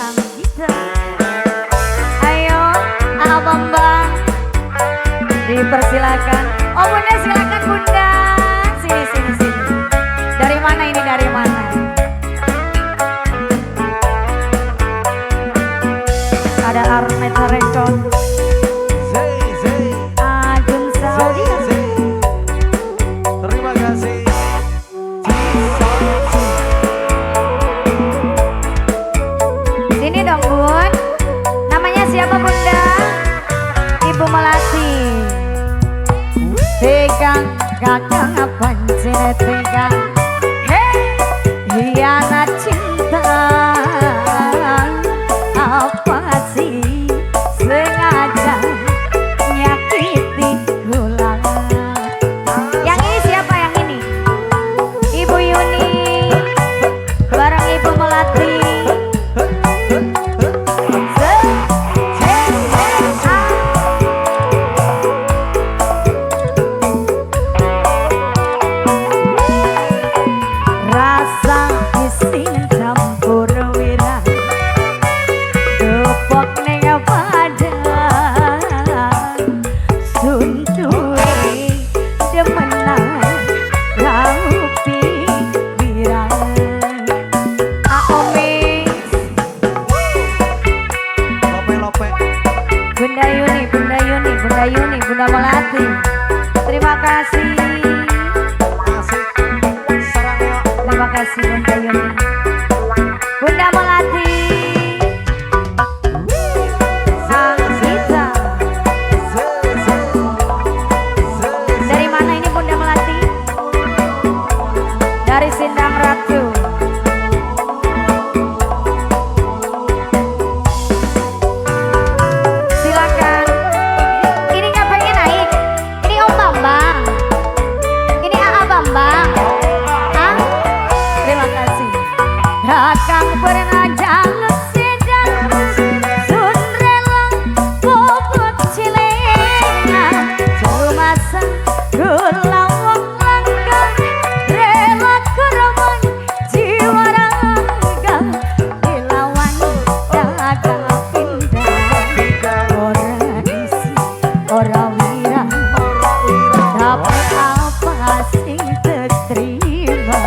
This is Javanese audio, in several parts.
Anggita. Ayo, Aa Bambang, dipersilakan. Oh Bunda, silakan Bunda. Sini, sini, sini. Dari mana ini, dari mana? Ada Arneta Record. Ajun Saudi. Terima kasih. Sini dong Bun. Namanya siapa Bunda? Ibu Melati. Tegang kakang pancene tegang. Hei, hianat cinta. Apa sih sengaja nyakiti kula? Yang ini siapa yang ini? Ibu Yuni bareng Ibu Melati. Se, C, A. Rasa isin campur wirang, gepok ning badan, sun duwe demenan raupi wirang. Aomis. Lope lope. Bunda Yuni, Bunda Yuni, Bunda Yuni, Bunda Melati. Terima kasih. Asik. Sarang ya. Terima kasih Bunda Yuni. Bunda Melati. Anggita. Dari mana ini Bunda Melati? Dari Sindang Ratu. Silakan. Ini ngapain naik? Ini Om Bambang. Ini AA Bambang. Hah? Terima kasih. Kakang pernah jaluk sedang, sun rela bobot cilengan, rumasa gula wong langka, rela korban jiwa raga, dilawan dagang pindah, ora isi ora wirang, tapi apa sing terima,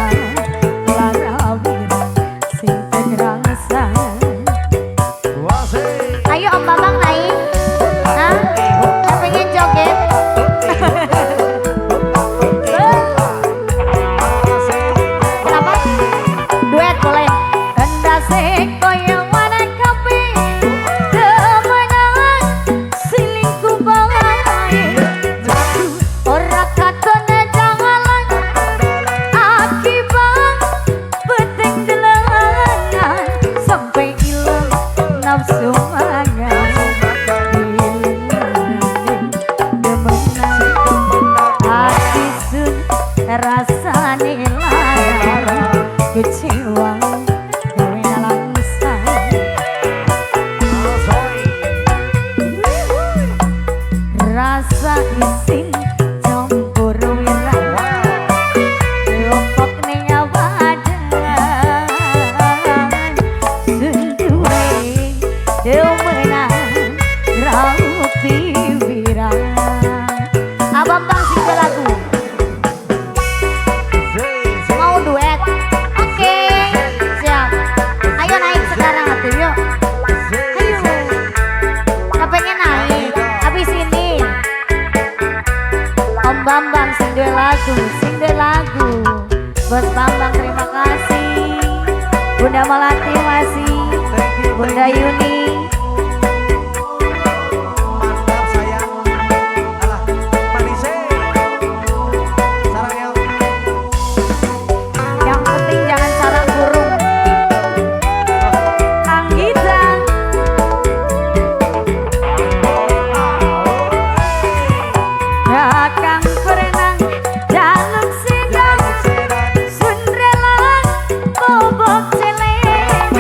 lara wirang sing terasa. Ayo Om Bambang naik. Hah? Yang pengen joget? Kenapa? Duet boleh. Endase koyo mana kabeh, demenan selingkuh bae, ora katon jalan, akibat penting delengan, sampai ilang nafsu mangan, demenan hati sun rasane lara, kecewa gawe nalangsa. Rasa isin campur wirang, lopok ning badan, sun duwe demenan raupi wirang. Abang Bang sing lagu. Mau duet? Oke, siap. Ayo naik sekarang atuh yuk. Ayo. Pengen naik? Habis ini. Om Bambang sing duwe lagu, sing duwe lagu. Bos Bambang terima kasih. Bunda Melati masih. Bunda Yuni. Mantap sayang. Alah, manise. Sarang ya. Yang penting jangan salah burung. Anggita. Kakang pernah jaluk sidang, sun rela bobok celeng,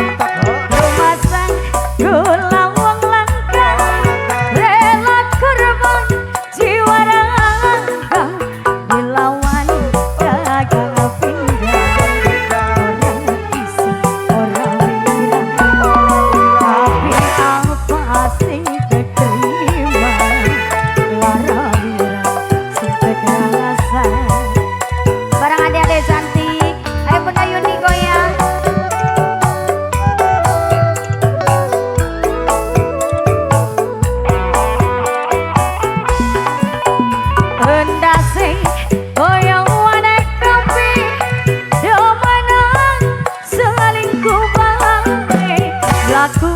Aku